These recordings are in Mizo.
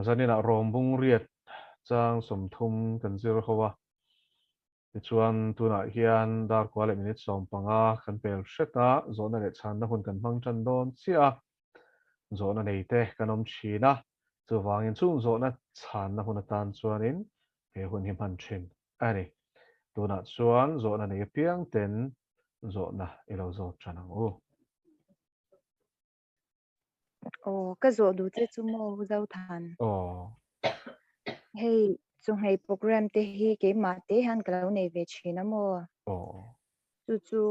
Zaninah Rawmbung riat chang 30 kan zir ho a, tichuan tunah hian dar kua leh minute 15 kan pel hret a, zawhna leh chhanna hun kan hmang tan dawn chiah a, zawhna nei te kan awm thin a, chuvangin chung zawhna chhanna hun atan chuanin he hun hi hman thin a ni. Tunah chuan zawhna nei apiang ten zawhna i lo zawt tan ang u. Aw, ka zawh duh che chu maw Zothan? Aw. Hei, chawhmeh program te hi keimah te hian ka lo nei ve thin a maw? Aw. Chu chu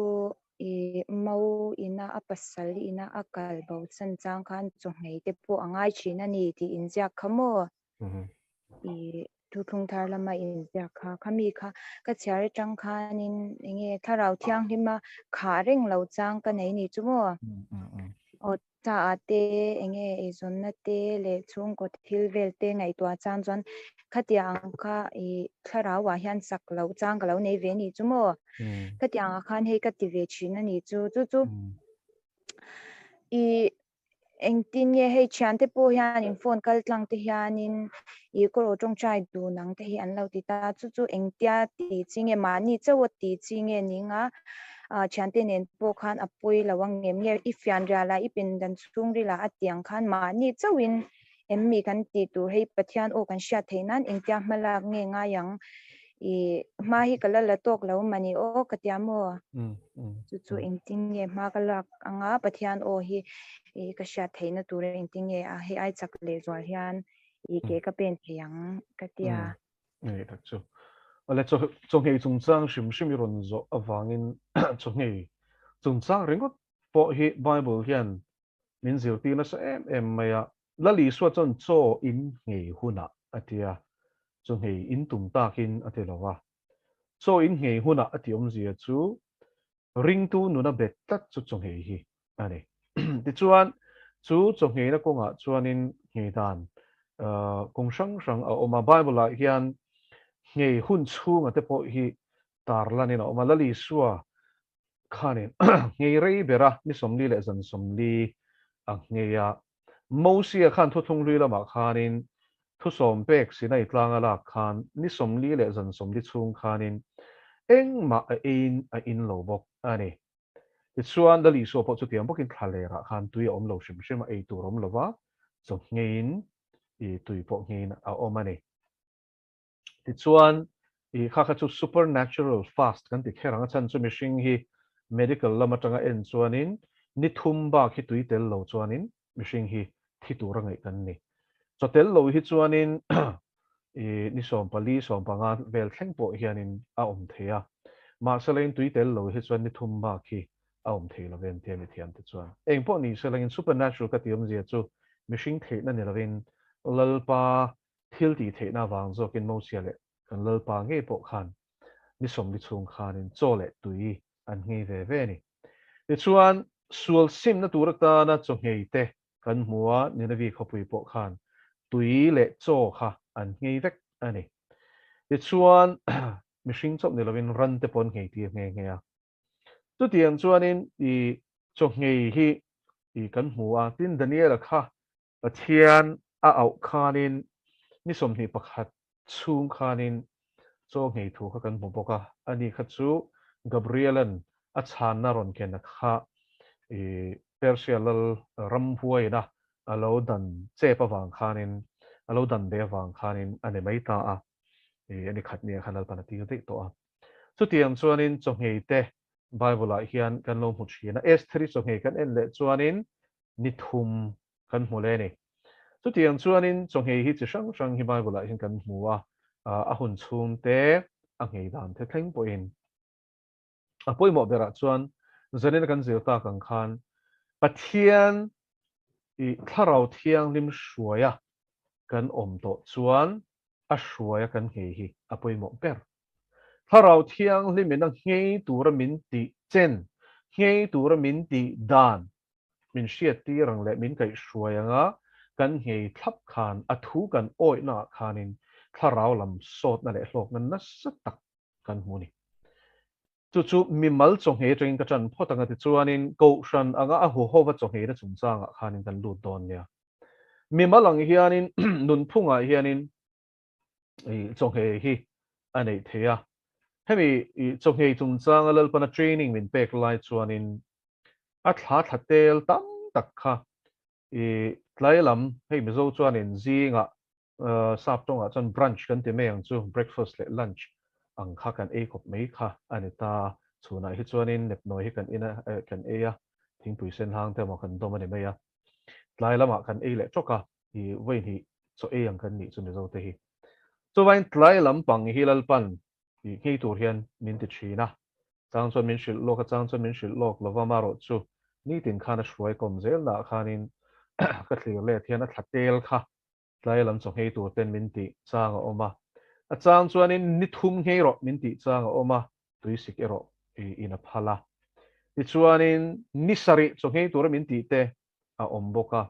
i mau ina a pasal ina a kal bo chan chang khan chawhmeh te pawh a ngai thin a ni tih inziak kha maw? I thuthlung thar lama inziak kha, khami kha ka chhiar atang khanin enge thlarau thianghlima khah reng lo chang ka nei ni chu maw? Aw chaah te enge eizawnna te leh chhungkaw thil vel te ngaihtuah chang chuan khatiang ang kha i thlarau ah hian sak loh chang ka lo nei ve ni chu maw? Khatiang ah khan hei ka ti ve thin a ni chu, chu chu i Engtin nge hei thiante pawh hian in phone kal tlang te hianin i kawr tawngtai dun ang te hi an lo ti ta chu chu engtia ti chi nge mahni chauh a ti chi nge ni nga thiante nen pawh khan a pawi lo ang ngem nge i fian rial a i pindan chhungril ah a ti ang khan mahni chauhin em mi kan tih tur hei Pathian aw kan hriat theih nan engtia hmalak nge ngai ang I hma hi ka la la tawk lo mani aw ka tia maw? Chu chu engtin nge hma ka lak anga Pathian aw hi i ka hriat theihna tur engtin nge a hei ai chak leh zual hian i ke ka pen thei ang ka tia. Ngei tak chu. Awle chaw chawngei chungchang hrim hrim i rawn zawh avangin chawngei chungchang ringawt pawh hi Bible hian min zirtir nasa em em mai a. Lal Isua chuan chaw in nghei hunah a ti a, chaw nghei in tum takin a ti lo a. Chaw in nghei hunah a ti awmzia chu ringtu nuna bet tlat chu chaw nghei hi a ni. Tichuan, chu chaw ngheina kawngah chuanin nghei dan kawng hrang hrang a awm a. Bible-ah hian nghei hun chhunga te pawh hi tarlanin a awm a. Lal Isua khanin nghei rei bera ni 40 leh zan 40 a nghei a. Mosia khan thuthlung hlui lamah khanin thusawm pek Sinai tlanga lak khan ni 40 leh zan 40 chhung khanin engmah a eiin a in lo bawk a ni. Tichuan Lal Isua pawh chutiang bawkin thla lerah khan tui a awm lo hrim hrim a, ei tur a awm lo va, chaw ngheiin i tui pawh ngheiin a awm a ni. Tichuan, i kha kha chu supernatural fast kan ti kher ang a chhan chu mihring hi medical lam atanga en chuanin ni thum bak hi tui tel lo chuanin mihring hi thi tura ngaih kan ni. Chaw tel lo hi chuanin i ni 14, 15 vel thleng pawh hianin a awm thei a. Mahse lain tui tel lo hi chuan ni thum bak hi a awm thei lo ve tia mithiam te chuan. Eng pawh ni se langin supernatural ka ti awmzia chu mihring theihna ni lovin Lalpa Thil tih theihna avang zawkin Mosia leh kan Lalpa ngei pawh khan ni 40 chhung khanin chaw leh tui an nghei ve ve a ni. Tichuan, sual simna tur atana chaw nghei te kan hmu a, Ninevi khawpui pawh khan tui leh chaw kha an nghei vek a ni. Tichuan, mihring chauh ni lovin ran te pawh an nghei tir nghe nghe a. Chutiang chuanin i chaw nghei hi i kan hmu a, tin Daniela kha Pathian a auh khanin ni 21 chhung khanin chaw nghei thu kha kan hmu bawk a, ani kha chu Gabriela'n a chhanna rawn ken a kha i Persia lal ramhuaina a lo dan chep avang khanin, a lo dan ve avang khanin a ni mai ta a, i ani khat nia khan Lalpan a tir daih tawh a. Chutiang chuanin chaw nghei te Bible-ah hian kan lo hmu thin a, Estheri chaw nghei kan en leh chuanin ni thum kan hmu le ni. Chutiang chuanin chaw nghei hi chi hrang hrang hi Bible-ah hian kan hmu a, a hun chhung te, a nghei dan te thleng pawhin. A pawimawh berah chuan zanina kan zir tak ang khan Pathian i thlarau thianghlim hruaia kan awm tawh chuan a hruaia kan nghei hi a pawimawh ber. Thlarau thianghlimin a nghei tura min tih chen, nghei tura min tih dan min hriat tir ang leh min kaihhruai anga kan nghei thlap khan a thu kan awihna ah khanin thlarau lam sawtna leh hlawkna nasa tak kan hmu a ni. Chu chu mimal chaw nghei atangin ka tan phawt anga tichuanin kohhran anga a huhova chaw ngheina chungchangah khanin kan lut dawn nia. Mimal ang hianin nunphungah hianin i chawnghei hi a neih theih a. Hemi i chawnghei chungchanga Lalpana training min pek lai chuanin a thla thla tel tam tak kha i tlai lam hei Mizo chuanin zingah sap tawngah chuan brunch kan ti mai ang chu, breakfast leh lunch ang kha kan ei khawp mai kha a ni ta. Chhunah hi chuanin nepnawi hi kan in a, kan ei a, thingpui sen hang te emaw kan dawm a ni mai a. Tlai lamah kan ei leh tawk a, i vawi hnih chaw ei ang kan nih chu Mizo te hi. Chuvain tlai lampang hi Lalpan i nghei tur hian min ti thin a, chang chuan min hrilh lawk a, chang chuan min hrilh lawk lova marawh chu nitin khan a hruai kawm zel dah khanin ka thlir let hian a thla tel kha tlai lam chaw nghei tur ten min tih chang a awm a, a chang chuanin ni thum nghei rawh min tih chang a awm a, tuisik erawh in a phal a. Tichuanin ni sarih chaw nghei tura min tih te a awm bawk a.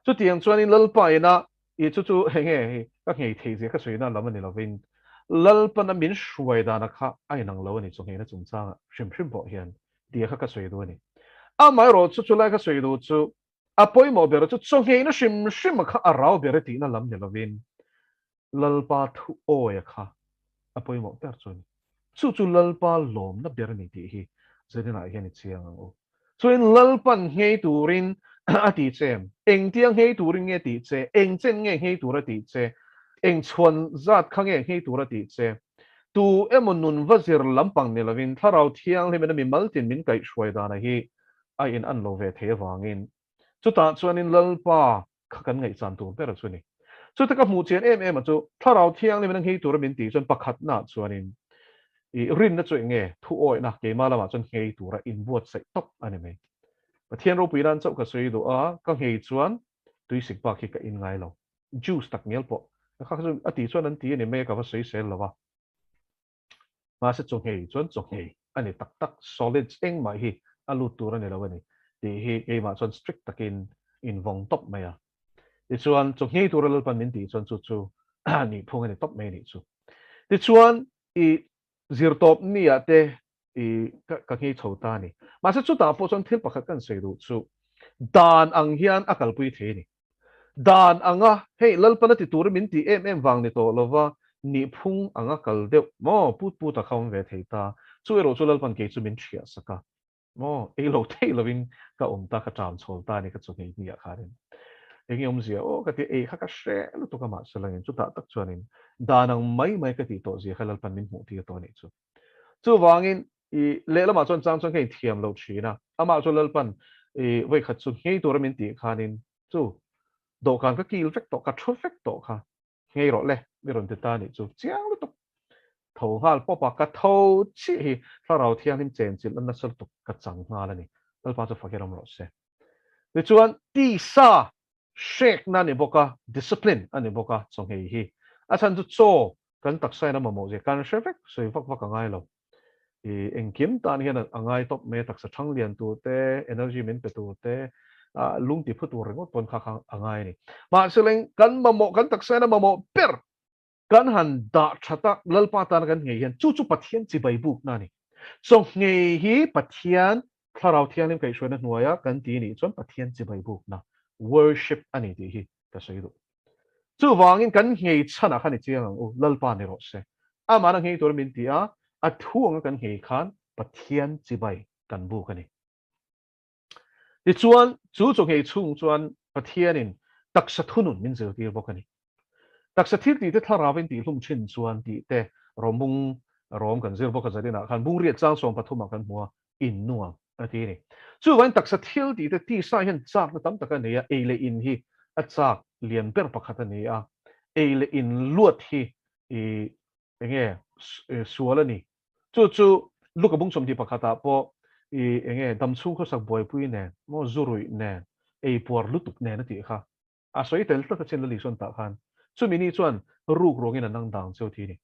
Chutiang chuanin Lalpa ina i chu chu hei nge hei ka nghei thei zia ka sawi na lam a ni lovin Lalpana min hruai dana kha a inang lo a ni chaw ngheina chungchangah hrim hrim pawh hian tia kha ka sawi duh a ni. Amaherawh chu chulai ka sawi duh chu A pawimawh ber chu chawngheina hrim hrim kha a rau ber e tihna lam ni lovin Lalpa thu awia kha a pawimawh ber chu a ni. Chu chu Lalpa lawmna ber a ni tih hi Zeninah hian i chiang ang u. Chuan Lalpan nghei turin a ti che em? Engtia nghei turin nge tih che? Eng chen nge nghei tur a tih che? Eng chhuan zat kha nge nghei tur a tih che? Tu emaw nun va zir lampang ni lovin Thlarau Thianghlimin a mi maltin min kaihhruai dana hi a in an lo ve thei avangin chutah chuanin Lalpa kha kan ngaihchan tur ber chu a ni. Chuta ka hmuh chian em em a chu Thlarau Thianghlim in a nghei tura min tih chuan pakhatnaah chuanin i rinna chu eng nge thu awihna keimah lamah chuan nghei tura inbuatsaih tawp a ni mai. Pathian ropui nan chauh ka sawi duh a, ka nghei chuan tuisik bak hi ka in ngai lo. Juice tak ngial pawh kha chu a tih chuan an ti a ni mai a ka va sawi sel lo va. Mahse chawnghei chuan chawnghei a ni tak tak, solids engmah hi a lut tur a ni lo a ni tih hi keimah chuan strict takin invawng tawp mai a. Tichuan chawnghei tura Lalpan min tih chuan chu chu nihphung a ni tawp mai a nih chu. Tichuan i zirtawp ni ah te i ka nghei chho ta a ni. Mahse chutah pawh chuan thil pakhat kan sawi duh chu dan ang hian a kalpui thei a ni. Dan anga, hei Lalpana ti turin min tih em em vang ni tawh lova, nihphung anga kal deuh maw put put a kha awm ve thei ta. Chu erawh chu Lalpan kei chu min ṭhiah sak a, maw ei lo theih lovin ka awm ta, ka ṭam chhawl ta a ni ka chu nghei hniah khanin. Eng i awmzia aw ka ti, ei kha ka hre lutuk a mahse langin chutah tak chuanin dan ang mai mai ka tih tawh zia kha Lalpan min hmuh tir tawh a nih chu. Chuvangin i lehlamah chuan chang chuan ka inthiam lo thin a, amah chu Lalpan i vawikhat chu nghei tura min tih khanin chu dawhkan ka kil vek tawh, ka thu vek tawh kha nghei rawh le mi rawn ti ta nih chu chiang lutuk tho nghal pawp a, ka tho chiah hi Thlarau Thianghlim chenchilh a nasa lutuk ka chang nghal a ni, Lalpa chu fak i ram rawh se. Tichuan tisa Hrekna a ni bawk a, discipline a ni bawk a, chawnghei hi. A chhan chu chaw kan taksa in a mamawh zia kan hre vek, sawi vak vak a ngai lo. I engkim tan hian a ngai tawp mai a, taksa thang lian tur te, energy min pe tur te, lung ti phu tur ringawt pawn kha kha a ngai a ni. Mahse leng kan mamawh, kan taksa in a mamawh ber Kan han dah that a, Lalpa tana kan nghei hian chu chu Pathian chibai bukna a ni. Chaw nghei hi Pathian Thlarau Thianghlim kaihhruaina hnuaia kan ti nih chuan Pathian chibai bukna, worship, a ni tih hi ka sawi duh. Chuvangin kan nghei chhanah khan i chiang ang u, Lalpa ni rawh se. Amahna nghei tura min ti a, a thu anga kan nghei khan Pathian chibai kan buk a ni. Tichuan, chu chawnghei chhung chuan Pathianin taksa thunun min zirtir bawk a ni. Taksa thil tihte thlarauin tihhlum thin chuan tihte rawmung rawm kan zir bawk a zaninah khan bungriat chang sawmpathumah kan hmu a, in nuam a ti a ni. Chuvangin taksa thil tihte tisa hian chakna tam tak a nei a, ei leh in hi a chak lian ber pakhat a ni a, ei leh in luat hi i enge sual a ni. Chu chu Luka bung 21 ah pawh i enge damchhung khawsak buaipui nen maw zu ruih nen ei puar lutuk nen a tih kha a sawi tel tlat a chin Lali sawn tah khan chumi ni chuan ruk ruangin a nang dang cheu thi a ni.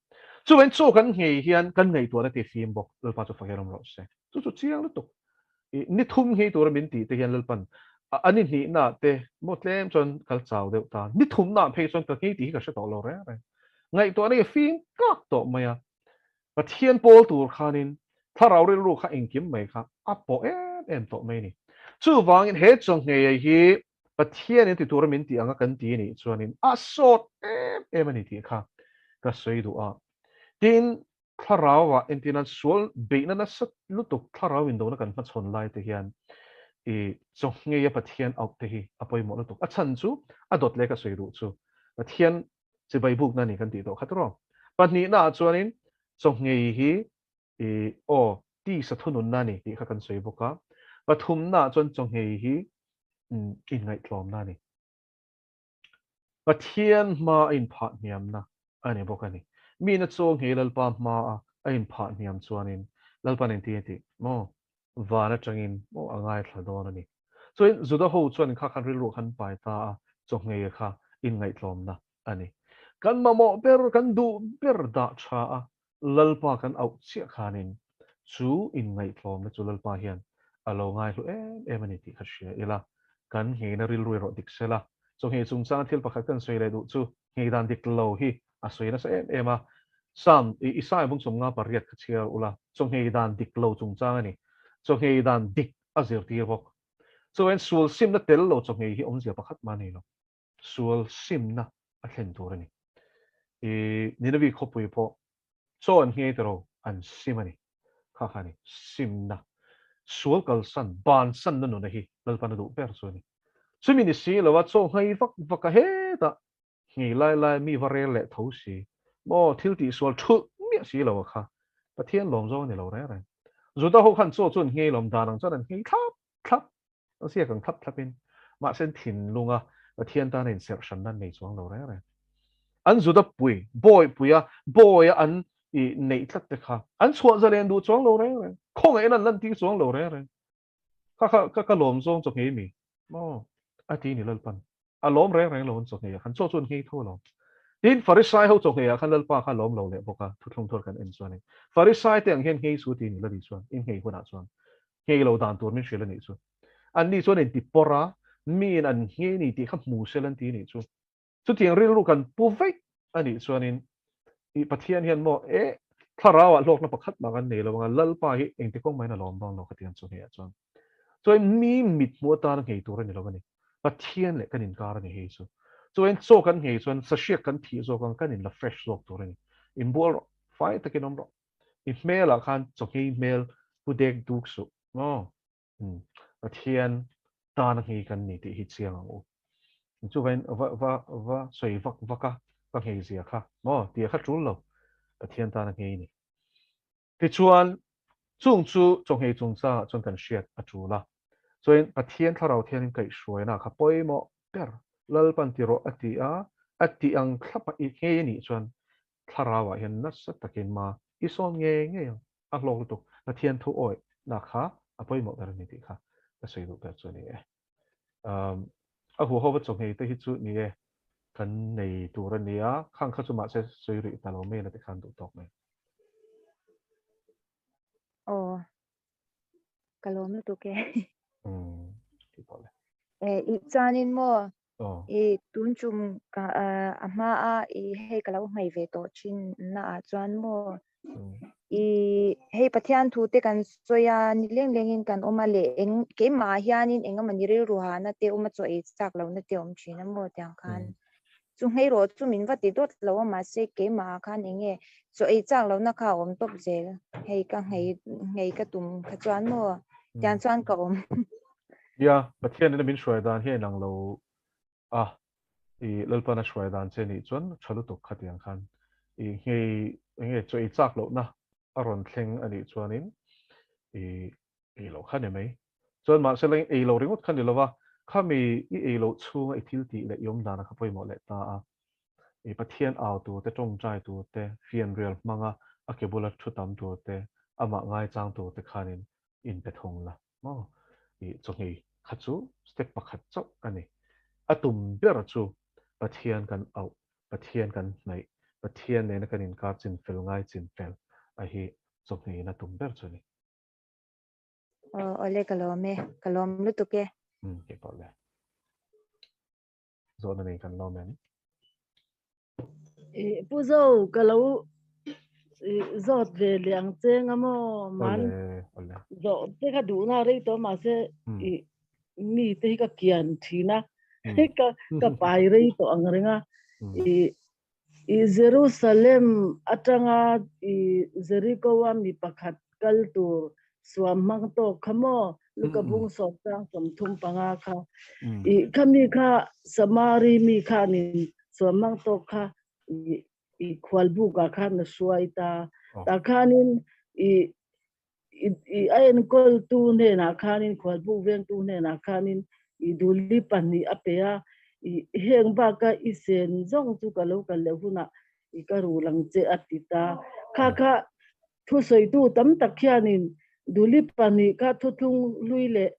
Chuvain chaw kan nghei hian kan ngaihtuahna ti fim bawk Lalpa chu fak hian awm rawh se. Chu chu chiang lutuk. I ni thum nghei tura min tih te hian Lalpan a ni hnihna te maw tlem chuan kal chau deuh ta. Ni thumna phei chuan ka nghei tih hi ka hre tawh lo reng reng. Ngaihtuahna hi a fim kak tawh mai a. Pathian pawl tur khanin thlarau rilru kha engkim mai kha a pawh em em tawh mai a ni. Chuvangin he chawnghei hi Pathianin ti tura min tih anga kan ti anih chuanin a sawt em em a ni tih kha ka sawi duh a. Tin, thlarauah entirnan sual beihna nasa lutuk thlarau indona kan hmachhawn lai te hian i chawngeia Pathian auh te hi a pawimawh lutuk. A chhan chu a dawt leh ka sawi duh chu Pathian chibai bukna a ni kan tih tawh kha tawh. Pahnihna ah chuanin chawngei hi i aw tisa thununna a ni tih kha kan sawi bawk a. Pathumna ah chuan chawngei hi inngaihtlawmna a ni. Pathian hma a inphah hniamna a ni bawk a ni. Mina chaw nghei Lalpa hma a a inphah hniam chuanin Lalpa'n engtin a tih maw? Van atangin maw a ngaithla dawn a ni. Chuan Juda ho chuan kha khan rilru khan pai ta a, chaw ngheia kha inngaihtlawmna a ni. Kan mamawh ber, kan duh ber dah tha a, Lalpa kan auh chiah khanin chu inngaihtlawmna chu Lalpa hian a lo ngaihlu em em a ni tih kha hria ila, kan ngheina rilru erawh dik sela. Chawnghe chungchanga thil pakhat kan sawi leh duh chu nghei dan dik lo hi a sawi nasa em em a. Psalm i Isaia bung sawmnga pariat kha chhiar ula, chawnghe dan dik lo chungchang a ni. Chawnghe dan dik a zirtir bawk. Chuan sual simna tel lo chawnghe hi awmzia pakhat mah a nei lo. Sual simna a thlen tur a ni. I Ninavi khawpui pawh chaw an nghei tawh an sim a ni. Kha kha a ni, simna. Sual kalsan, bansanna nuna hi Lalpan a duh ber chu a ni. Chumi ni si lo a chaw nghei vak vak a hetah nghei lai lai mi va rel leh tho si maw thil tih sual thulh miah si lo a kha Pathian lawm zawng a ni lo reng reng. Juda ho khan chaw chu an nghei lawm dan ang chuan an nghei thlap thlap. A ziak ang thlap thlapin, mahse an thinlunga Pathian tana inserh hranna an nei chuang lo reng reng. An Juda pui, bawihpuia, bawia an i neih tlat te kha an chhuah zalen duh chuang lo reng reng. Khawngaihna an lantir chuang lo reng reng. Kha kha ka ka lawm zawng chaw nghei mi maw? A ti ni Lalpan. A lawm reng reng lo an chaw ngheiah khan chaw chu an nghei tho alawm. Tin, Farisai ho chaw ngheiah khan Lalpa kha a lawm lo leh bawk a, thuthlung thar kan en chuanin. Farisai te ang hian nghei su ti ni Lali chuan, in nghei hunah chuan nghei lo dan tur min hrilh a nih chu. Anni chuan inti pawr a, miin an nghei ni tih kha hmu sel an ti a nih chu. Chutiang rilru kan pu veih a nih chuanin i Pathian hian maw e thlarauah hlawkna pakhat mah kan nei lo anga Lalpa hi engti kawng mahin a lawm dawn lo ka ti ang chu hmeiah chuan. Chuan mi mithmuh atana nghei tur a ni lo a ni. Pathian leh kan inkar a ni hei chu. Chuan chaw kan nghei chuan sahriak kan thih zawk ang kan inla fresh zawk tur a ni. Inbual rawh, fai takin awm rawh. I hmelah khan chawngei hmel pu dek duk suh maw? Umm Pathian tana nghei kan ni tih hi chiang ang u. Chuvain va va va sawi vak vak a ka nghei zia kha maw tih kha tul lo. Pathian tana nghei ni. Tichuan chung chu chawnghei chungchangah chuan kan hriat a tul a. Chuan Pathian thlarau thiangin kaihhruaina kha pawimawh ber Lalpan ti rawh a ti a, a tih ang thlapa i nghei a nih chuan Thlarauah hian nasa takin ma i sawn ngei ngei ang, a hlawk lutuk. Pathian thu awih na kha a pawimawh ber a ni tih kha ka sawi duh ber chu a ni e. Um, a huhova chawngei te hi chu ni e, kan nei tur a ni a, khang kha chu mahse sawi rih ta lo mai la tikhan duh tawk mai. Aw, ka lawm lutuk e. Um, ti pawh le. E, i chuanin maw, I tun tum ka a hma a i hei ka lo nghei ve tawh thin na ah chuan maw i hei Pathian thu te kan sawi a ni leng leng in kan awm a leh eng keimah ah hianin eng emaw ni rilru hahna te awm a chaw ei chak lohna te awm thin a maw tiang khan chu nghei rawh chu min va ti dawt lo a mahse keimah ah khan eng nge chaw ei chak lohna kha a awm tawp zel hei ka nghei nghei ka tum kha chuan maw tiang chuan ka awm. Nia, Pathianin a min hruai dan hi a inang lo a, i Lalpan a hruai dan che nih chuan tha lutuk khatiang khan i nghei enge chaw ei chak lohna a rawn thleng a nih chuanin i ei loh kha ni mai. Chuan mahse la ei lo ringawt kha ni lova, khami i ei loh chhunga i thil tih leh i awm dana kha pawimawh leh ta a, i Pathian au tur te, tawngtai tur te, fianrial hmanga a ke bula thu tam tur te, amah ngaichang tur te khanin inpe thung la. Maw? I chawhmeh kha chu step pakhat chauh a ni. A tum ber chu Pathian kan auh, Pathian kan hnaih, Pathian nena kan inkar chin fel ngai chin fel a hi chawhmeh-in a tum ber chu a ni. Aw, awle ka lawm e, ka lawm lutuk e. Umm, keipawh le. Zawhna nei kan lawm em? Pu Zo, ka lo zawt ve leh ang che nga maw? Man zawh te ka duhna rei tawh mahse mi te hi ka kian thin a. Ka ka pai rei tawh ang reng a. I i Jerusalem atanga i Jericho a mi pakhat kal tur suam hmang tawk kha maw Luka bung sawmtang 35 kha i khami kha Samari mi khanin suam hmang tawk kha i i khualbuk ah khan a hruai ta. Tah khanin i i a enkawltu hnenah khanin khualbuk vengtu hnenah khanin i duli pahnih a pe a, i heng baka i sen zawng chu ka lo kal leh hunah i ka rul ang che a ti ta. Kha kha thusawitu tam tak hianin duli pahnih kha thuthlung hlui leh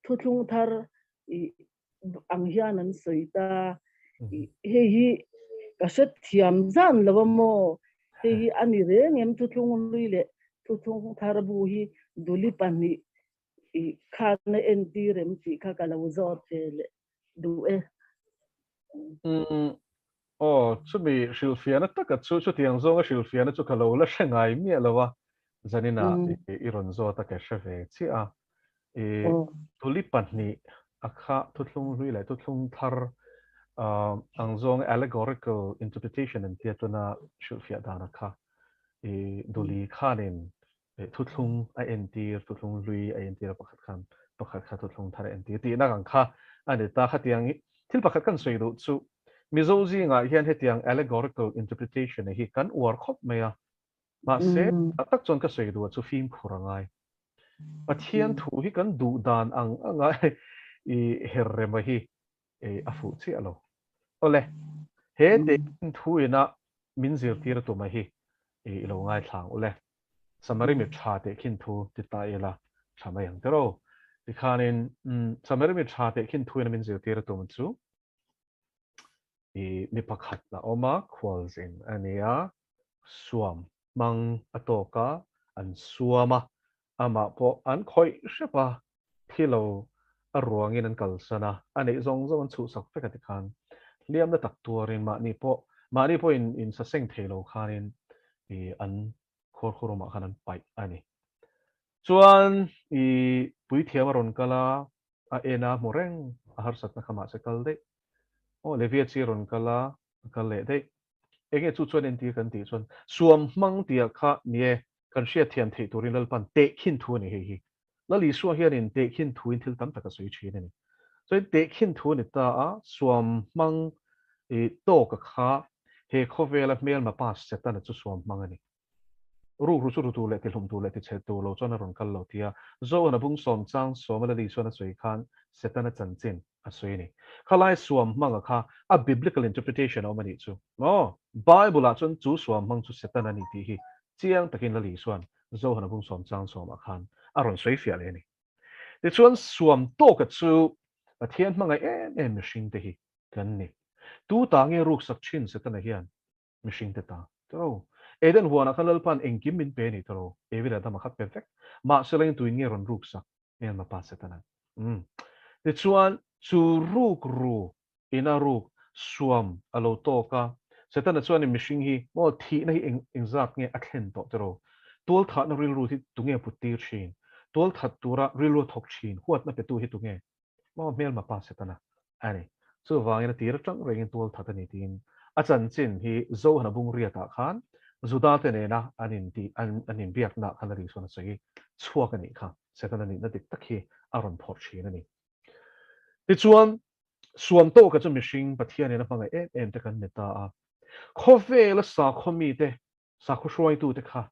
thuthlung thar i ang hian an sawi ta. Hei hi ka hre thiam zan lo a maw? Hei hi a ni reng em thuthlung hlui leh thuthlung thar bu hi duli pahnih i khan a entir em tih kha ka lo zawt ve leh duh e. Umm aw chumi hrilhfiahna taka chu chutiang zawnga hrilhfiahna chu ka lo la hre ngai miah lo a, zaninah i rawn zawt a ka hre ve chiah a. I tuli pahnih a kha thuthlung hlui leh thuthlung thar ang zawng allegorical interpretation an tia tuna hrilhfiah dan a kha i duli khanin thuthlung a entir thuthlung hlui a entir a pakhat khan pakhat kha thuthlung thar a entir tihna ang kha a ni ta. Khatiang thil pakhat kan sawi duh chu Mizo zingah hian hetiang allegorical interpretation hi kan uar khawp mai a. Mahse, tak tak chuan ka sawi duh chu fimkhur a ngai. Pathian thu hi kan duh dan ang anga i her rema hi a fuh chiah lo. Awle, he tehkhin thu ina min zirtir a tuma hi i lo ngaithla ang ule. Samari mi tha tehkhin thu ti ta ila tha mai ang tiraw. Tikhanin Samari mi tha tehkhin thu ina min zirtir a tum chu I mi pakhat a awm a, khualzin a ni a, suam hmang a tawk a, an suam a, amah pawh an khawih hrep a, thi lo a ruangin an kalsan a, a neih zawng zawng an chhuhsak vek a ti khan hliamna tak tuarin mahni pawh mahni pawhin insaseng thei lo khanin i an khuarkhurum ah khan an paih a ni. Chuan i puithiam a rawn kal a, a en a hmu reng, a harsatna kha mahse kal daih. Aw Levia chi rawn kal a, a kal leh daih. Enge chu chuan entir kan tih chuan suam hmang tia kha ni e, kan hriatthiam theih turin Lalpan tehkhin thu a ni hei hi. Lal Isua hianin tehkhin thuin thil tam tak a sawi thin a ni. Chuan tehkhin thu a ni ta a, suam hmang i tawka kha he khawvela hmelma pa Setana chu suam hmang a ni. Rukru chu rutu leh tihlumtu leh tichhetu lo chuan a rawn kal lo tia Zohan a bung sawm chang sawm a Lali chuan a sawi khan Setana chanchin a sawi a ni. Khalai suam hmanga kha a biblical interpretation a awm a nih chu maw? Bible ah chuan chu suam hmang chu Setana a ni tih hi chiang takin Lali chuan Zohan a bung sawm chang sawmah khan a rawn sawi fiah leh a ni. Tichuan suam tawka chu Pathian hmangaih em em mihring te hi kan ni. Tu ta nge ruksak thin Setana hian mihring te ta tiro. Eden huanah khan Lalpa'n engkim min pe a ni tiro, Evi leh Adama kha pe vek. Mahse lengin tuin nge rawn ruk sak? Hmelma pa Setana'n. Umm. Tichuan, chu ruk ru ina ruk suam a lo tawk a, Setana chuan in mihring hi maw thihna hi eng engzat nge a thlen tawh tiro? Tualthahna rilru hi tunge put tir thin? Tualthat tura rilru a thawk thin huatna petu hi tunge? Maw hmelma pa Setana a ni. Chuvangin a tir atang rengin tual that a ni tiin a chanchin hi Zohana bung riatah khan Juda te nena an inti an an inbiakna khan a ri chuan a sawi chhuak a nih kha. Setana nihna dik tak hi a rawn phawrh thin a ni. Tichuan, suam tawka chu mihring Pathianin a hmangaih em em te kan ni ta a. Khawvela sakhaw mite, sakhaw hruaitute kha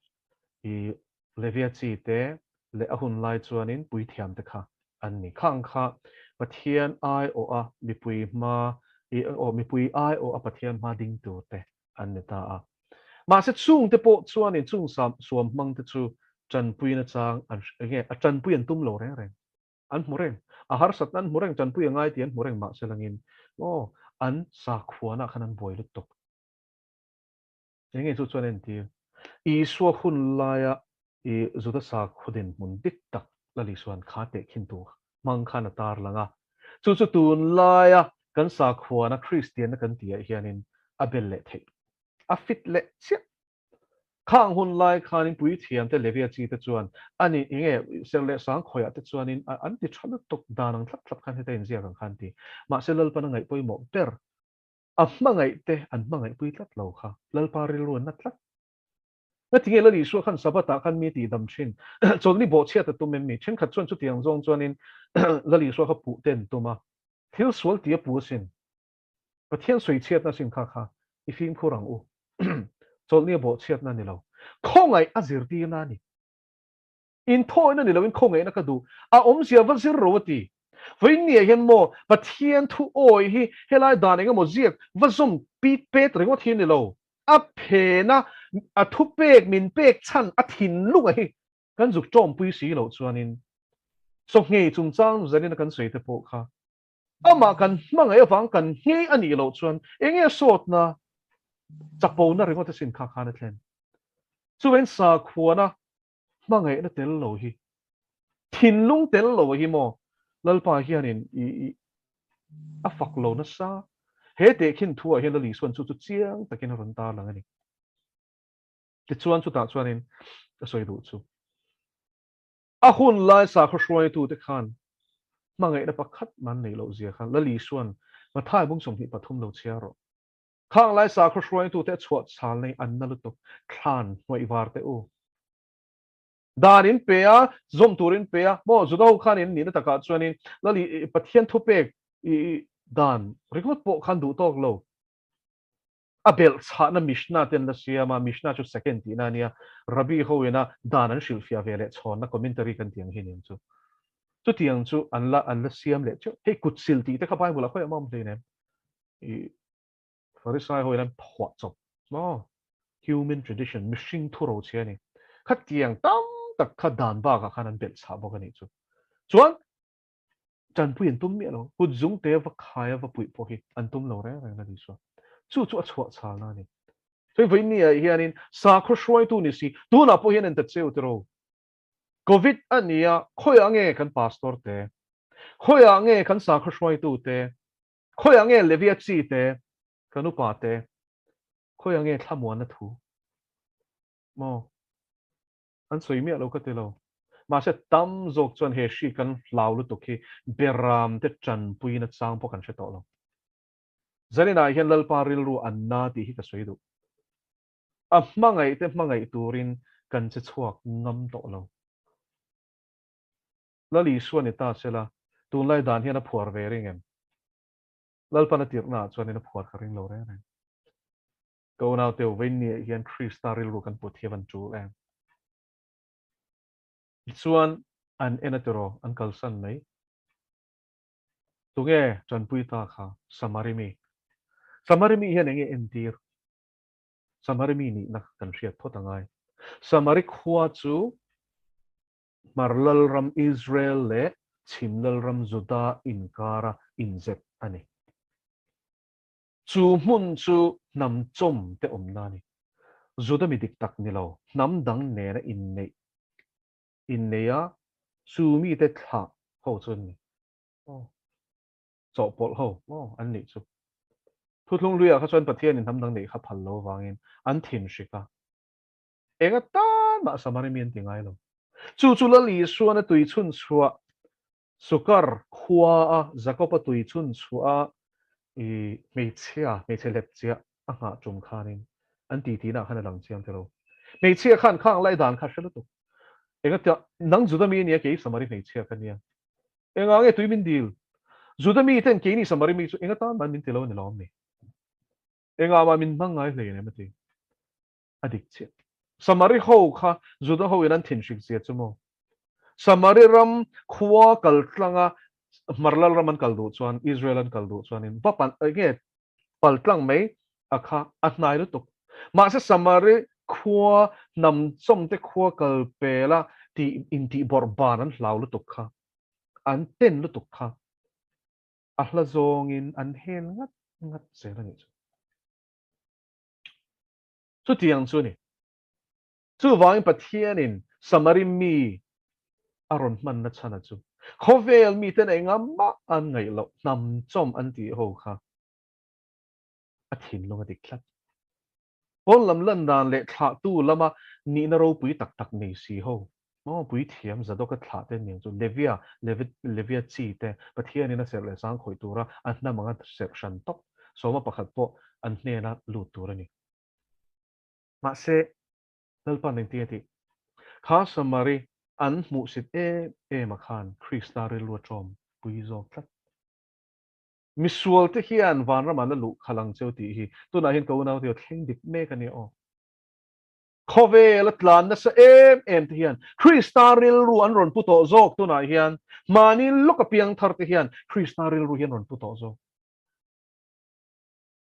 i Levia chi te leh a hun lai chuanin puithiam te kha an ni. Khang kha Pathian aiawh a mipui hma i aw mipui aiawh a Pathian hma ding tur te an ni ta a. Mahse chung te pawh chuanin chung suam hmang te chu tanpui nachang an enge a tanpui an tum lo reng reng. An hmu reng. A harsatna an hmu reng, tanpui a ngai tih an hmu reng mahse langin aw an sakhuanah khan an buai lutuk. Enge chu chuan entir? Isua hun laia i Juda sakhaw dinhmun dik tak Lal Isua'n kha tehkhintu hmang khan a tar lang a. Chu chu tun laia kan sakhuana Kristianna kan tihah hianin a bel leh theih. A fit leh chiah. Khang hun lai khanin puithiamte Levia chi te chuan ani enge serh leh sang khawiah te chuanin an ti tha lutuk dan ang thlap thlap khan heta inziak ang khan ti. Mahse Lalpan a ngaih pawimawh ber a hmangaih te an hmangaih pui tlat lo kha Lalpa rilru an na tlat. Ngatinge Lal Isua khan Sabbath ah khan mi tih dam thin? Chawlhni bawhchhiat a tum em mi? Thenkhat chuan chutiang zawng chuanin Lal Isua kha puh te an tum a, thil sual tih a pu asin. Pathian sawichhiatna asin kha kha i fimkhur ang u. Chawlhni a bawhchhiatna a ni lo. Khawngaih a zirtirna a ni. Inthawina ni loin khawngaihna ka duh. A awmzia va zir ro a ti. Vawiinniah hian maw Pathian thu awi hi helai dan eng emaw ziak va zawm pit pet ringawt hi a ni lo. A phena a thupek min pek chhan a thinlunga hi kan zuk tawmpui si loh chuanin chawhngei chungchang zanin a kan sawi te pawh kha Amah kan hmangaih avang kan nghei a nih loh chuan eng nge sawtna chapona ringawt asin kha khan a thlen. Chuvain sakhuana hmangaihna tel lo hi, thinlung tel lo hi maw Lalpa hianin i i a fak lo nasa. He tehkhin thuah hian Lal Isuan chu chu chiang takin a rawn tarlang a ni. Tichuan chutah chuanin ka sawi duh chu. A hun lai sakhaw hruaitute khan hmangaihna pakhat man neih loh zia kha Lal Isua'n Mathai bung 23 lo chhiar rawh. Khang lai sakhaw hruaitute a chhuah chhal nei an na lutuk thlan hnuaih var teh u. Dan in pe a, zawm tur in pe a, maw Juda ho khan in nihna takah chuanin Lal I Pathian thupek i dan ringawt pawh khan duh tawk lo. A belhchhahna Mishnah te an la siam a, Mishnah chu second tihna a nia, Rabbi ho ina dan an hrilhfiah ve leh chhawnna commentary kan tih ang hi nen chu. Chutiang chu an la an la siam leh teuh. Hei kut sil tih te kha Bible ah khawiah mah a awm hleinem. I Pharisai ho in an phuah chawp maw? Human tradition, mihring thu rochhe a ni. Khatiang tam tak kha dan bakah khan an belhchhah bawk a nih chu. Chuan Tanpui an tum miah lo. Kut zung te va khai a va puih pawh hi an tum lo reng reng a ni chuan. Chu chu a chhuah chhalna a ni. Hei vawiin ah hianin sakhaw hruaitu ni si, tunah pawh hian en ta cheu tiraw. Covid a ni a, khawiah nge kan pastor te? Khawiah nge kan sakhaw hruaitu te? Khawiah nge Levia chi te? Kan upa te? Khawiah nge thlamuanna thu? Maw? An sawi miah lo ka ti lo. Mahse tam zawk chuan he hri kan hlau lutuk hi beram te tanpuina chang pawh kan hre tawh lo. Zaninah hian Lalpa rilru an na tih hi ka sawi duh. A hmangaih te hmangaih turin kan che chhuak ngam tawh lo. Lal Isua ni ta sela, tunlai dan hian a phuar ve ring em? Lalpan a tirhnaah chuanin a phuar ka ring lo reng reng. Ka unaute u, vawiinniah hian Krista rilru kan put hi a van tul em? Tichuan, an en a tiraw, an kalsan mai. Tunge tanpui ta kha? Samari mi. Samari mi hian enge entir? Samari mi nihna kan hriat phawt a ngai. Samari khua chu Hmar Lalram Israel leh Chhim Lalram Juda inkara inzep a ni. Chu hmun chu hnam chawm te awmna a ni. Juda mi dik tak ni lo, hnam dang nena inneih innei a, chu mite thlah ho chu an ni. Aw, chawhpawlh ho maw an nih chu. Thuthlung hluiah kha chuan Pathianin hnam dang neih kha phal lo avangin an thin hrik a. Eng atan mah Samari mi an ti ngai lo. Chu chu Lal Isuan a tui chhun chhuah Sukar khua a Jakob-a tui chhun chhuah a i hmeichhia, hmeichhe hlep chiah a nghah tum khanin an ti tihna khan a lang chiang tilo. Hmeichhia khan khang lai dan kha hre lutuk. Enga nang Juda mi ania kei Samari hmeichhia ka nia. Engah nge tui min dil? Juda mi ten keini Samari mi chu enga tan man min ti lo a ni lo awm ni? Engah mah min hmang ngai hlei nem a ti. A dik chiah. Samari ho kha Juda ho in an thinhrik zia chu maw? Samari ram khua kal tlanga Hmar Lal ram an kal duh chuan, Israel an kal duh chuanin va pan nge pal tlang mai a kha a hnai lutuk. Mahse Samari khua hnam chawmte khua kal pela tih intih bawrh ban an hlau lutuk kha, an ten lutuk kha a hla zawngin an hel ngat ngat zel a nih chu. Chutiang chu a ni. Chuvangin Pathianin Samari mi a rawn hmanna chhana chu khawvel miten enga mah an ngaih loh hnam chawm an tih ho kha a thinlung a dik tlat. Pawn lam lan dan leh thlahtu lama nihna ropui tak tak nei si ho, maw puithiam Zadoka thlah te nen chu Levia, Levia chi te Pathianin a serh leh sang khawih tura a hnam anga serh hran tawp, sawma pakhat pawh an hnena lut tur a ni. Mahse, Lalpan engtin a tih? Kha Samari an hmuhsit em em a khan Krista rilru a ṭawm pui zawk tlat. Misual te hian vanram ah la luh khalh ang cheu tih hi tunah hian ka unaute aw thleng dik mek a nia aw. Khawvel a tlan nasa em em te hian Krista rilru an rawn pu tawh zawk tunah hian mahni lawk a piang thar te hian Krista rilru hi an rawn pu tawh zawk.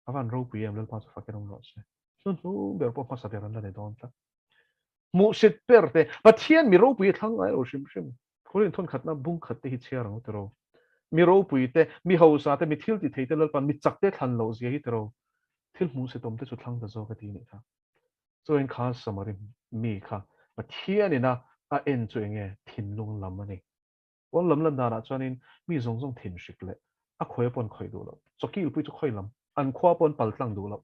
A van ropui em Lalpa chu fakin awm rawh se. Hnuhnung ber pawh hmasa ber an la ni dawn tlat. Hmuhsit ber te Pathian mi ropui a thlang ngai lo hrim hrim. Khawiin thawn khatna bung khat te hi chhiar ang tiro. Mi ropui te, mi hausa te, mi thil ti thei te Lalpan mi chak te thlan loh zia hi tiro. Thil hmuhsit awm te chu thlang ta zawk a ti nih kha. Chuan kha Samari mi kha Pathian ina a en chu enge thinlung lam a ni. Pawn lam lan danah chuanin mi zawng zawng thin hrik leh a khawi pawn khawih duh loh. Chawkil pui chu khawi lam, an khua pawn pal tlang duh loh.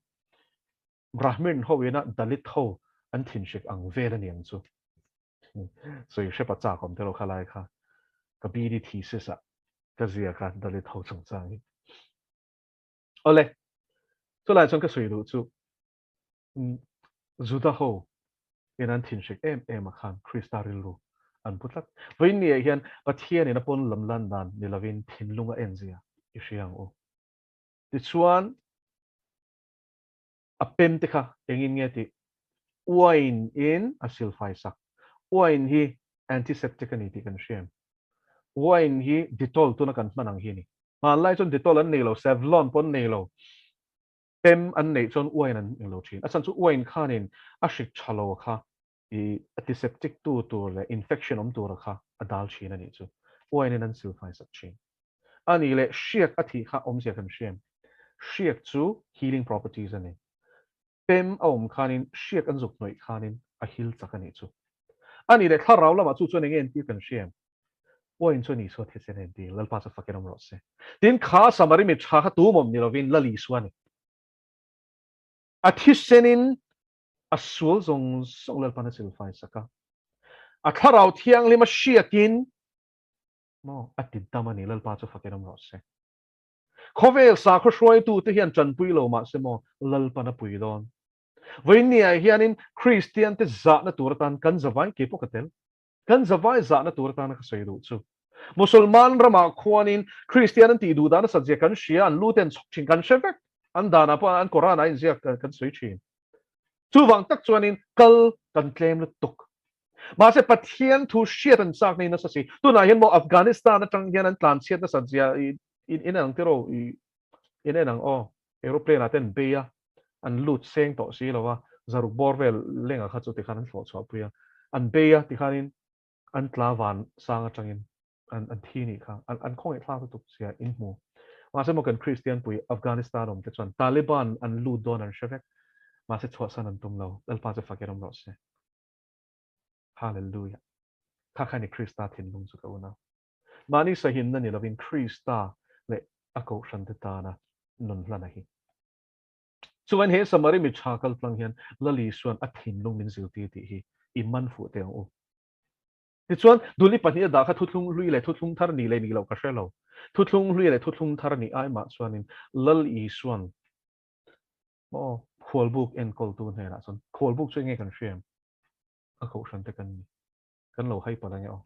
Brahmin ho ina Dalit ho an thin hrik ang vel a ni ang chu. Sawi hrepa chak awm telo kha lai kha ka BD thesis ah ka ziak a Dalit ho chungchang hi. Awle, chulai chuan ka sawi duh chu Juda ho in an thinhrik em em a khan Krista rilru an pu tlat. Vawiin ni ah hian Pathian in a pawn lam lan dan ni lovin thinlung a en zia i hria ang u. Tichuan a pem te kha engin nge tih uain in a silfai sak. Uain hi antiseptic a ni tih kan hria em? Uain hi Dettol tuna kan hman ang hi a ni. Hmanlai chuan Dettol an nei lo, Savlon pawh an nei lo. Pem an neih chuan uain an eng lo thin. A chhan chu uain khanin a hrik tha lo kha i antiseptic tu tur leh infection awm tura kha a dal thin a nih chu. Uain in an silfai sak thin. A nih leh hriak a thih kha awmzia kan hria em? Hriak chu healing properties a nei. Pem a awm khanin hriak an zuk hnawih khanin a heal chak a nih chu. A nih leh thlarau lamah chu chuan eng nge entir kan hria em? Uain chuan Isua thisen a entir, Lalpa chu fakin awm rawh se. Tin, kha Samari mi tha kha tum awm ni lovin Lal Isua a ni. A thisenin a sual zawng zawng Lalpan a silfai sak a. A thlarau thianghlim a hriatin maw a ti dam a ni, Lalpa chu fakin awm rawh se. Khawvel sakhaw hruaitute hian tanpui lo mah se maw Lalpan a pui dawn. Vawiinniah hianin Kristiante zahna tur atan kan zavai kei pawh ka tel. Kan zavai zahna tur atana ka sawi duh chu Musulman ramah khuanin Kristian an tih duh dan nasat zia kan hria, an lu te an chhawk thin, kan hre vek. An danah pawh an Koran ah inziak kan sawi thin. Chuvang tak chuanin kal kan tlem lutuk. Mahse Pathian thu hriat an chak nei nasa si. Tunah hian maw Afghanistan atang hian an tlanchhiat nasat zia in en ang tiraw in en ang aw. Aeroplane ah te an bei a, an lut seng tawh si lo a, zaruk bawr vel lengah kha chu tikhan an hlawh chhuah pui a, an bei a tikhanin an tla van sang atangin an an thi nih kha, an an khawngaih thlak lutuk sia in hmu. Mahse maw kan Kristian pui Afghanistan awm te chuan Taliban an lut dawn an hre vek, mahse chhuahsan an tum lo, Lalpa chu fakin awm rawh se. Hallelujah. Kha kha ni Krista thinlung chu ka unau. Mahni sahinna ni lovin Krista leh a kohhran te tana nun hlana hi. Chuan he Samari mi tha kal tlang hian Lal Isuan a thinlung min zirtir tih hi i man fuh teh ang u. Tichuan, Duli pahnih a dah kha thuthlung hlui leh thuthlung thar nih leh nih loh ka hre lo. Thuthlung hlui leh thuthlung thar nih ai mah chuanin Lal Isuan maw khualbuk enkawltu hnenah chuan khualbuk chu enge kan hria em? A kohhran te kan ni. Kan lo hai palh ange aw.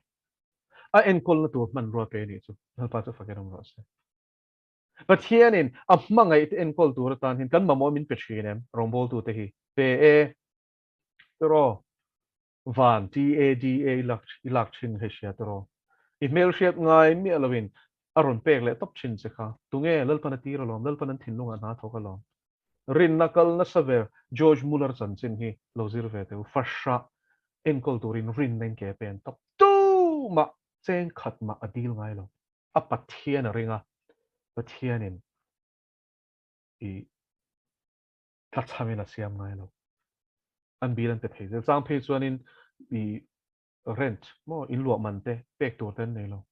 A enkawlna tur hmanrua pe nih chu Lalpa chu fakin awm rawh se. Pathianin a hmangaih te enkawl tur atan hian kan mamawh min pe thin em? Rawngbawltute hi pe e. Tiraw van TADA i lak i lak thin hei hria tiraw. I hmelhriat ngai miah loin a rawn pek leh tawp thin che kha. Tunge Lalpan a tir alawm, Lalpan an thinlungah hna thawk alawm. Rinna kal nasa ber George Muller chanchin hi lo zir ve teh u. Fahrah enkawl turin rinna in ke pen tawp tumah cheng khat mah a dil ngai lo. A Pathian a ring a, Pathianin i tlachhamin a siam ngai lo. An bil an pe thei zel. Chang phei chuanin i rent maw in luah man te pek tur te an nei lo.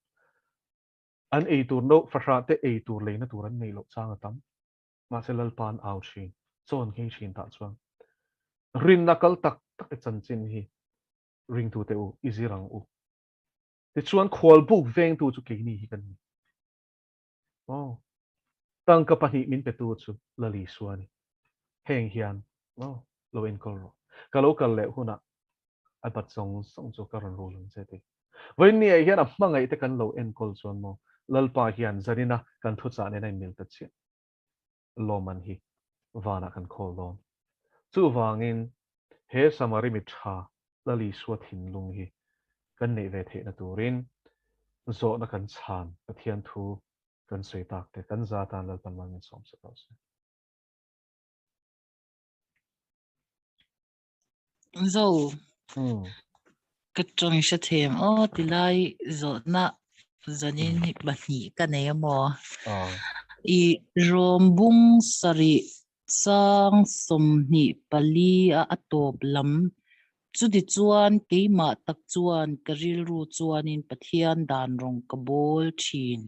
An ei tur no fahrah te ei tur leina tur an nei loh chang a tam. Mahse Lalpa an au thin, chawn nghei thin tah chuan. Rinna kal tak tak te chanchin hi ringtute u i zir ang u. Tichuan khualbuk vengtu chu keini hi kan ni. Aw, tangka pahnih min petu chu Lali Isua a ni. Heng hian aw, lo enkawl rawh. Ka lo kal leh hunah a bat zawng zawng chu ka rawn rul ang che ti. Vawiinniah hian a hmangaih te kan lo enkawl chuan maw Lalpa hian zanina kan thuchah nen a inmil ta chiah. Lawmman hi vanah kan khawl dawn. Chuvangin he Samari mi tha Lal Isua thinlung hi kan neih ve theihna turin zawhna kan chhan Pathian thu kan sawi tak te kan za tan Lalpan mal min sawm sak lo se. Zo, ka tawng i hre thei ang aw tilai zawhna zanin hi pahnih ka nei a maw? I rawm bung sarih chang 24 a a tawp lam chutichuan keimah tak chuan ka rilru chuanin Pathian dan rawng ka bawl thin.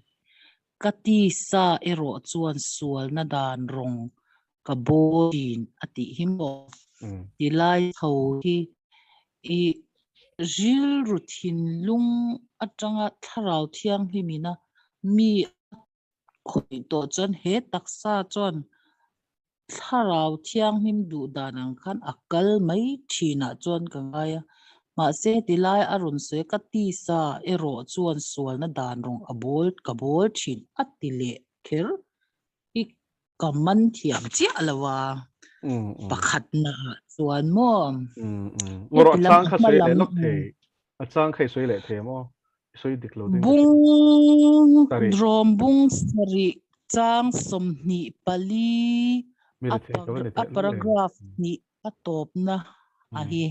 Ka tisa erawh chuan sualna dan rawng ka bawl thin a tih hi maw? Tilai tho hi i rilru thinlung atanga thlarau thianghlimina mi a khawih tawh chuan he taksa chuan thlarau thianghlim duh dan ang khan a kal mai thinah chuan ka ngai a. Mahse tilai a rawn sawi a, ka tisa erawh chuan sualna dan rawng a bawl ka bawl thin a ti leh kher hi ka man thiam chiah lo a, pakhatna ah chuan maw? Ngawrh a chang kha sawi leh lawk thei, a chang kha i sawi leh thei maw? I sawi dik lo ding ka hria. Bung rawm bung sarih chang 24 a paragraph hnih a tawpna a hi.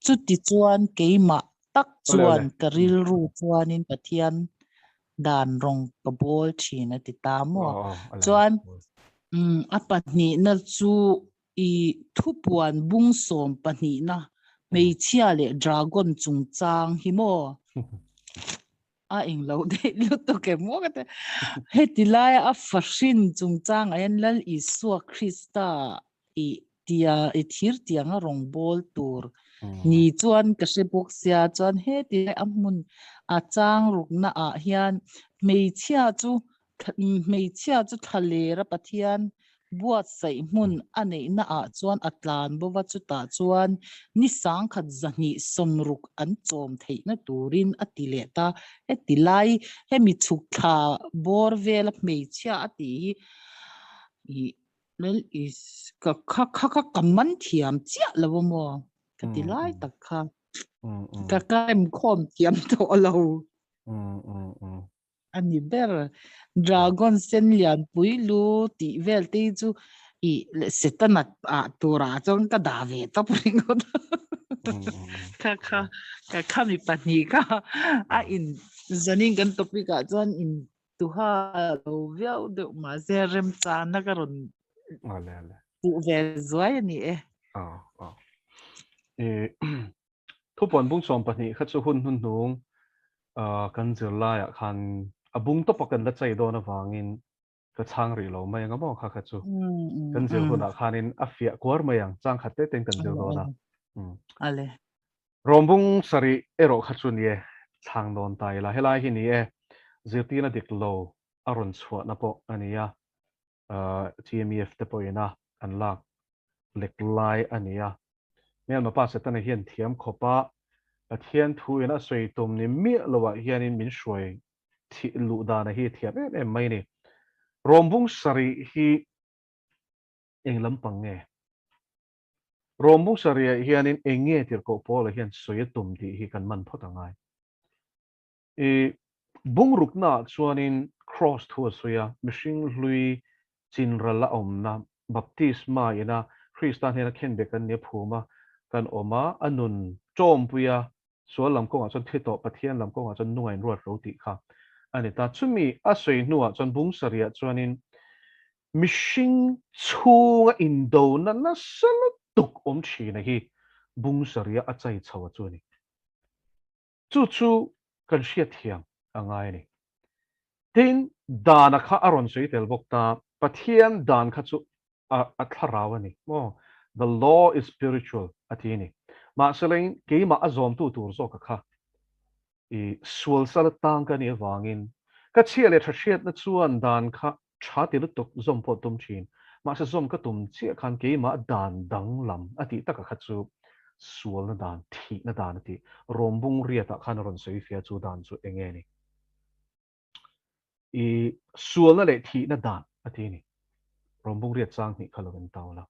Chuti chuan keimah tak chuan ka rilru chuanin Pathian dan rawng ka bawl thin a ti ta maw? Chuan a pahnihna chu i thupuan bung sawm pahnihna hmeichhia leh dragon chungchang hi maw? A englo daih lutuk em maw ka ti. Heti laia a fahrin chungchangah hian Lal Isua Krista i tia i thir tianga rawng bawl tur ni chuan ka hre bawk sia chuan heti lai a hmun a chang rukna ah hian hmeichhia chu hmeichhia chu thlaler a Pathian buatsaih hmun a neihna ah chuan a tlan bo va chutah chuan ni sangkhat 260 an chawm theihna turin a ti leh ta heti lai hemi chhuk thla bawr vela hmeichhia a tih hi ih Lal is ka kha kha kha ka man thiam chiah lo a maw ka ti lai tak kha ka kaim khawm thiam tawh lo a ni ber dragon sen lian pui lu tih vel te hi chu i setana ah turah chuan ka dah ve tawp ringawt kha kha ka kha mi pahnih kha a in zanin kan topic ah chuan in Tuha lo viau deuh mahse remchana ka rawn Ale ale. puh ve zuai a ni e. Aw aw. E thupuan bung 12 kha chu hun hnuhnung kan zirlaiah khan a bung tawpa kan la chei dawn avangin ka chhang rih lo mai ang a maw kha kha chu. Kan zir hunah khanin a fiah kuar mai ang chang khat te ten kan zir dawn a. Ale. Rawmbung sarih erawh kha chu ni e, chhang dawn ta ila. Helai hi ni e, zirtirna dik lo a rawn chhuahna pawh a ni a, TMEF te pawhin a an lak lek lai a ni a. Hmelma pa Setana hian thiam khawp a, Pathian thu in a sawi tum ni miah loah hianin min hruai thih luh dana hi thiam em em mai a ni. Rawmbung sarih hi eng lampang nge? Rawmbung sarihah hianin eng nge tirhkoh Paula hian sawi a tum tih hi kan man phawt a ngai. I bungruknaah chuanin Kraws thu a sawi a, mihring hlui chinral a awmna, baptisma ina Krista hnena khenbeh kan nia phuma kan awm a, a nun tawmpuia sual lam kawngah chuan thi tawh, Pathian lam kawngah chuan nunga inruat ro tih kha a ni ta. Chumi a sawi hnuah chuan bung sarihah chuanin mihring chhunga indona nasa lutuk awm thina hi bung sarihah a chai chho a chu a ni. Chu chu kan hriatthiam a ngai a ni. Tin, dana kha a rawn sawi tel bawk ta, Pathian dan kha chu a thlarau a ni maw? The law is spiritual a ti a ni. Mahselain keimah a zawmtu tur zawka kha i sual sal atang ka nih avangin ka chhia leh tha hriatna chuan dan kha tha ti lutuk zawm pawh tum thin. Mahse zawm ka tum chiah khan keimah dan danglam a tih taka kha chu sualna dan, thihna dan a tih. Rawmbung riatah khan a rawn sawi fia chu dan chu eng nge ni? I sualna leh thihna dan a ti a ni. Rawmbung riat chang hnih kha lo en tau la.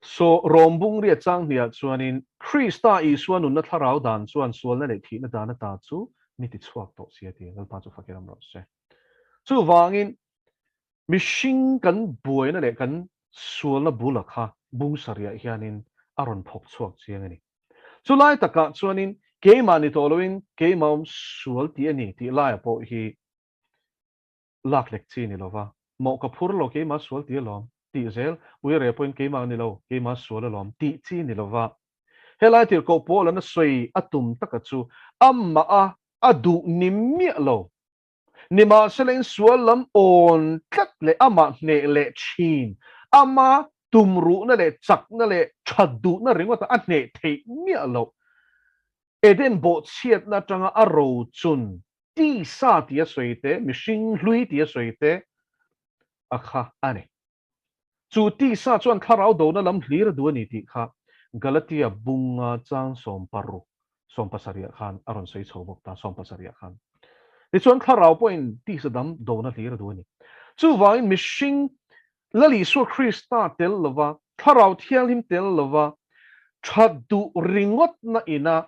So, rawmbung riat chang hniah chuanin Krista Isua nunna thlarau dan chuan sualna leh thihna dan ata chu mi ti chhuak tawh si a ti. Lalpa chu fakir awm rawh se. Chuvangin, mihring kan buaina leh kan sualna bula kha bung sarihah hianin a rawn phawk chhuak chiang a ni. Chulai takah chuanin keimah ni tawh loin keimah awm sual tih a ni tih laia pawh hi lak lek chi ni lova, mawh ka phur lo keimah sual ti alawm tih zel, ui reh pawhin keimah ni lo keimah sual alawm tih chi ni lova, helai tirhkoh Paul-an a sawi a tum taka chu amah a a duh ni miah lo. Nimahsela in sual lam awn tlat leh amah hneh leh thin, ama tumruhna leh chakna leh that duhna ringawta a hneh theih miah loh. Eden bawhchhiatna atanga a rochun Tisa tih a sawi te, mihring hlui tih a sawi te a kha a ni. Chu tisa chuan thlarau dona lam hlir a duh a ni tih kha Galatia bunga chang sawmparuk, sawmpasarihah khan a rawn sawi chho bawk ta, sawmpasarihah khan. Tichuan thlarau pawhin tisa dam dona hlir a duh a ni. Chuvangin mihring Lal Isua Krista tel lova, thlarau thianghlim tel lova, that duh ringawtna ina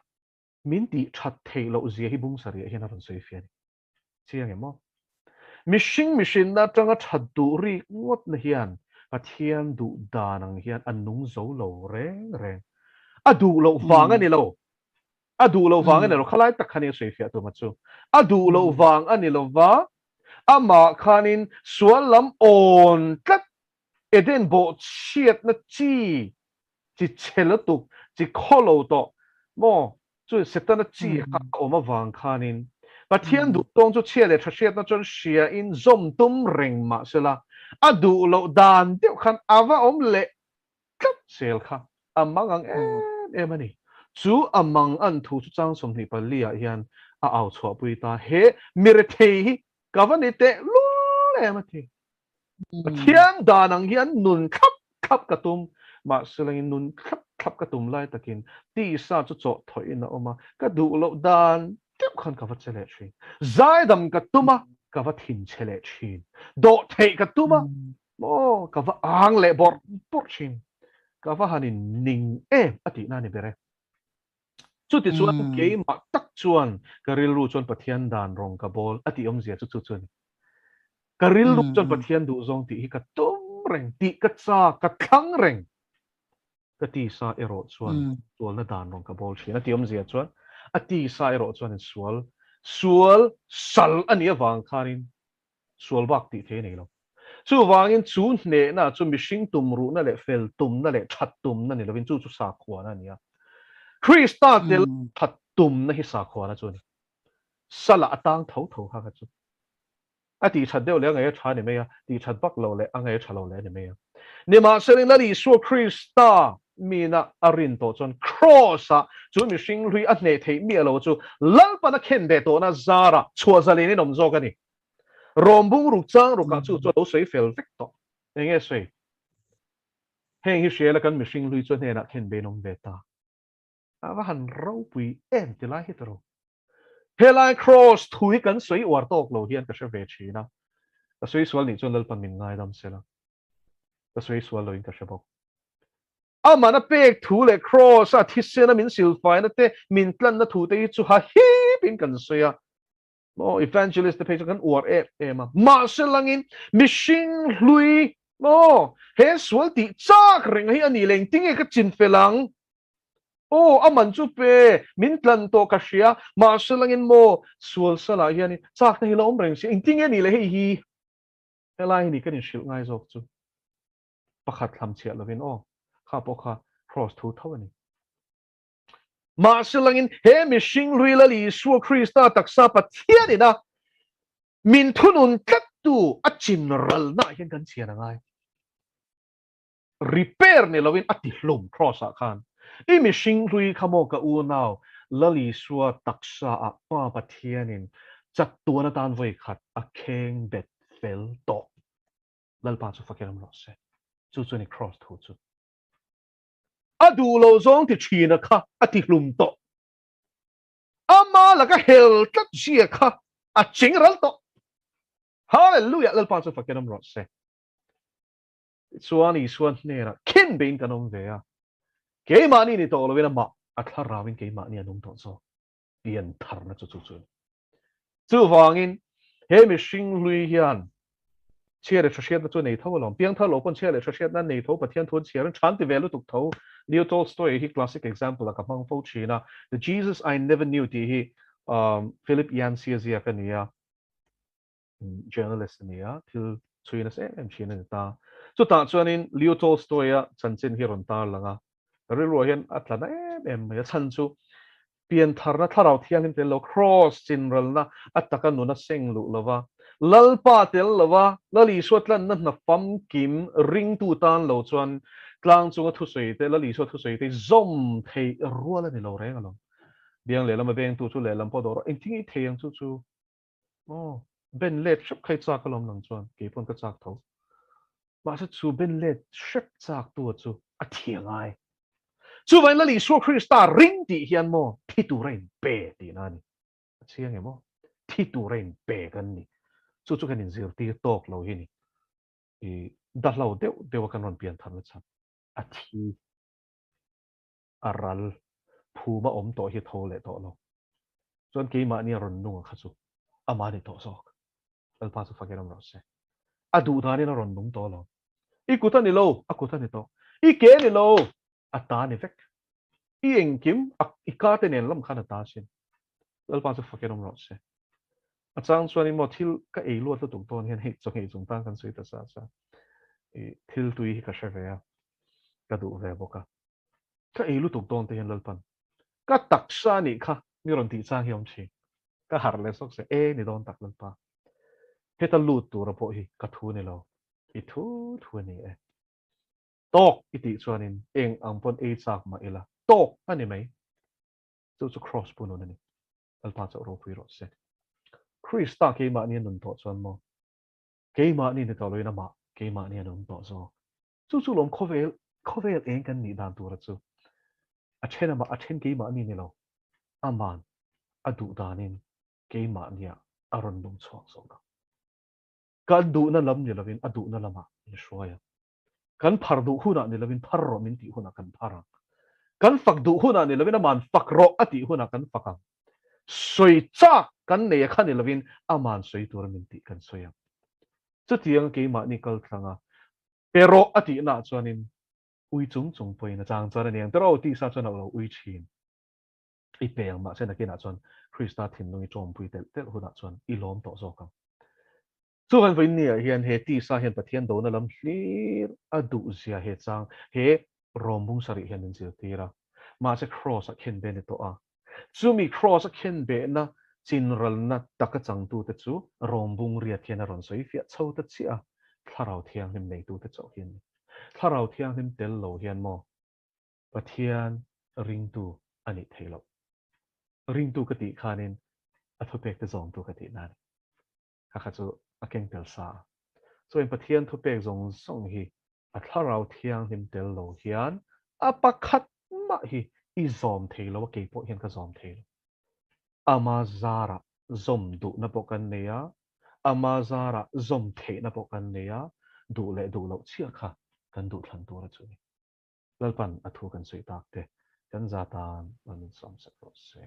Min tih that theih loh zia hi bung sarih ah hian a rawn sawi fiah a ni. Chiang em aw? Mihring mihrinna atanga that duh rik ngawtna hian Pathian duh dan ang hian a nung zo lo reng reng. A duh loh vang a ni lo. A duh loh vang a ni lo. Khalai tak khan i a sawi fiah tum a chu. A duh loh vang a ni lo va, amah khanin sual lam awn tlat Eden bawhchhiatna chi chi chhe lutuk, chi khaw lo tawh maw? Chu Setana chi kha a awm avang khanin Pathian duh tawng chu chhia leh tha hriatna chuan hriain zawm tum reng mah sela, a duh loh dan deuh khan a va awm leh tlat zel kha a mang ang em em a ni. Chu a mang an thu chu chang 24 ah hian a au chhuahpui ta, He mirethei hi ka va ni teh lul em a ti. Pathian dan ang hian nun thlap thlap ka tum, mahse langin nun thlap thlap ka tum lai takin tisa chu chawh thawhin a awm a, ka duh loh dan deuh khan ka va che leh thin. Zaidam ka tum a, ka va thin che leh thin. Dawh theih ka tum a, maw ka va ang leh bawrh bawrh thin. Ka va han in ning em a tihna a ni ber e. Chutichuan keimah tak chuan ka rilru chuan Pathian dan rawng ka bawl a tih awmzia chu chu chu a ni. Ka rilru chuan Pathian duhzawng tih hi ka tum reng, tih ka chak, ka thlang reng. Ka tisa erawh chuan sualna dan rawng ka bawl thin a tih awmzia chuan a tisa erawh chuan sual, sual sal a nih avang khanin sual bak tih thei a nei lo. Chuvangin chu hnehna chu mihring tumruhna leh fel tumna leh that tumna ni lovin chu chu sakhuana a ni a. Krista tel that tumna hi sakhuana chu a ni. Salah a tang tho tho kha kha chu. A tih that deuh leh a ngaih a tha a ni mai a, tih that vak lo leh a ngaih a tha lo leh a ni mai a. Nimahsela Lal Isua Krista mina a rin tawh chuan Kraws-ah chu mihring hlui a hneh theih miah lo chu Lalpan a khen ve tawhna zarah chhuah zalen in awm zawk a ni. Rawmbung ruk chang rukah chu chu a lo sawi fel vek tawh. Eng nge sawi? Heng hi hria la kan mihring hlui chu a hnenah khen ve in awm ve ta. A va han ropui em ti lai hi ta ro. Helai Kraws thu hi kan sawi uar tawk lo hian ka hre ve thin a. Ka sawi sual nih chuan Lalpan min ngaidam sela. Ka sawi sual loin ka hre bawk. Amana pek thu leh Kraws a thisena min silfaina te min tlanna thu te hi chu ha hipin kan sawi a. Maw evangelist te phei chu kan uar em em a. Mahse langin mihring hlui maw he sual tih chak reng hi a ni leng tinge ka chin fel ang. Aw a man chu pe min tlan tawh ka hria mahse langin maw sual salah hianin chakna hi la awm reng si engtinge ni le hei hi helai hi ni kan inhrilh ngai zawk chu pakhat hlam chhiah lovin aw kha pawh kha cross thu tho a ni. Mahse langin he mihring hlui Lal Isua Krista taksa Pathian ina min thunun tlattu a chin ralna ah hian kan chhian a ngai. Repair ni lovin a ti hlum cross ah khan. I mihring hlui kha maw ka unau Lal Isua taksa ah Pa Pathianin chatuan atan vawi khat a kheng bet fel tawh. Lalpa chu fakin awm rawh se. Chu chu a ni cross thu chu. A duh lo zawng ti thina kha a ti hlum tawh. Ama laka hel tlat zia kha a ching ral tawh. Hallelujah! Lalpa chu fakin awm rawh se. Tichuan Isua hnenah khin bein kan awm ve a, keimahni ni tawh loin amah a thlarauin keimahni an awm tawh zawk pian tharna chu chu chu a ni. Chuvangin he mihring hlui hian chhia leh tha hriatna chu a nei tho alawm. Piangthar lo pawn chhia leh tha hriatna an nei tho, Pathian thu an chhiar an than ti ve lutuk tho. Leo Tolstoy hi classic example ah ka hmang fo thin a, The Jesus I Never Knew tih hi Philip Yancey a ziak a ni a. Journalist a ni a, thil chhui nasa em em thin a ni ta. Chutah chuanin Leo Tolstoy-a chanchin hi a rawn tar lang a, ka rilruah hian a tla na em em mai a, chhan chu piantharna thlarau thianghlim tel lo, cross chinralna a taka nuna seng luh lova, Lalpa tel lova Lal Isua tlanna hna famkim ringtu tan lo chuan tlang chunga thusawi te, Lal Isua thusawi te zawm theih rual a ni lo reng alawm. Biang lehlama vengtu chu lehlam pawh dawh rawh, engtin nge i thei ang chu chu? Aw, ben let hrep kha i chak alawm nang chuan, kei pawn ka chak tho. Mahse chu ben let hrep chak tu chu a thi a ngai. Chuvain Lal Isua Krista ring tih hian maw thi tur a inpe tihna a ni. A chiang em aw? Thi tur a inpe kan ni. Chu chu kan inzirtir tawk lo hi ni. I dahlo deuh deuh a kan rawn pian tharna chhan. A thi. A ral phum a awm tawh hi a tho leh tawh lo. Chuan keimahni a rawn nung a kha chu amah ni tawh zawk. Lalpa chu fakin awm rawh se. A duh danin a rawn nung tawh lo. I kut a ni lo, a kut a ni tawh. I ke a ni lo, a ta ni vek. I engkim, a i ka te nen lam khan a ta sin. Lalpa chu fakin awm rawh se. A chang chuanin maw thil ka ei luat lutuk dawn hian hei chawhmeh chung tan kan sawi ta sa sa. I thil tui hi ka hre ve a, ka duh ve bawk a. Ka ei lutuk dawn te hian Lalpan ka taksa anih kha mi rawn tih chang hi awm thin. Ka harh leh sawk se e ni dawn tak Lalpa. Heta lut tura pawh hi ka thu ni lo, i thu thu a ni e. Tawk i tih chuanin eng ang pawn ei chak mah ila tawk a ni mai. Chu chu Kraws pu nun a ni. Lalpa chauh ropui rawh se. Krista keimahni a nun tawh chuan maw keimahni ni tawh loin amah keimahni a nun tawh zawk. Chu chu lawm khawvel khawvel eng kan nih dan tura chu a then amah a then keimahni ni lo, aman a duh danin keimahniah a rawn lung chhuak zawk ang. Kan duhna lam ni lovin a duhna lamah min hruai ang. Kan phar duh hunah ni lovin phar rawh min tih hunah kan phar ang. Kan fak duh hunah ni lovin aman fak rawh a tih hunah kan fak ang. Sawi chak kan nei a kha ni lovin aman sawi tura min tih kan sawi ang. Chutiang keimahni kalthlanga Pe rawh a tihnaah chuanin ui chung chung pawhin a chang chuan a ni ang. Tiraw tisa chuan a lo ui thin. I pe ang mahse nakinah chuan Krista thinlung i tawmpui telh telh hunah chuan i lawm tawh zawk ang. Chuvan vawiin niah hian he tisa hian Pathian dona lam hlir a duhzia he chang he rawmbung sarih hian min zirtir a. Mahse Kraws ah khen be ni tawh a. Chumi Kraws a khen behna chinralna taka changtute chu rawmbung riat hian a rawn sawi fiah chho ta chiah a, Thlarau Thianghlim neitute chauh hi an ni. Thlarau Thianghlim tel lo hian maw Pathian ringtu a nih theih loh. Ringtu ka tih khanin a thupekte zawmtu ka tihna a ni. Kha kha chu a keng tel sa a. Chuan Pathian thupek zawng zawng hi a Thlarau Thianghlim tel lo hian a pakhat mah hi i zawm thei lo a, kei pawh hian ka zawm thei lo. Ama zarah zawm duhna pawh kan nei a, ama zarah zawm theihna pawh kan nei a, duh leh duh loh chiah kha kan duhthlan tur a chu ni. Lalpan a thu kan sawi tak te kan za tan a min sawm sak rawh se.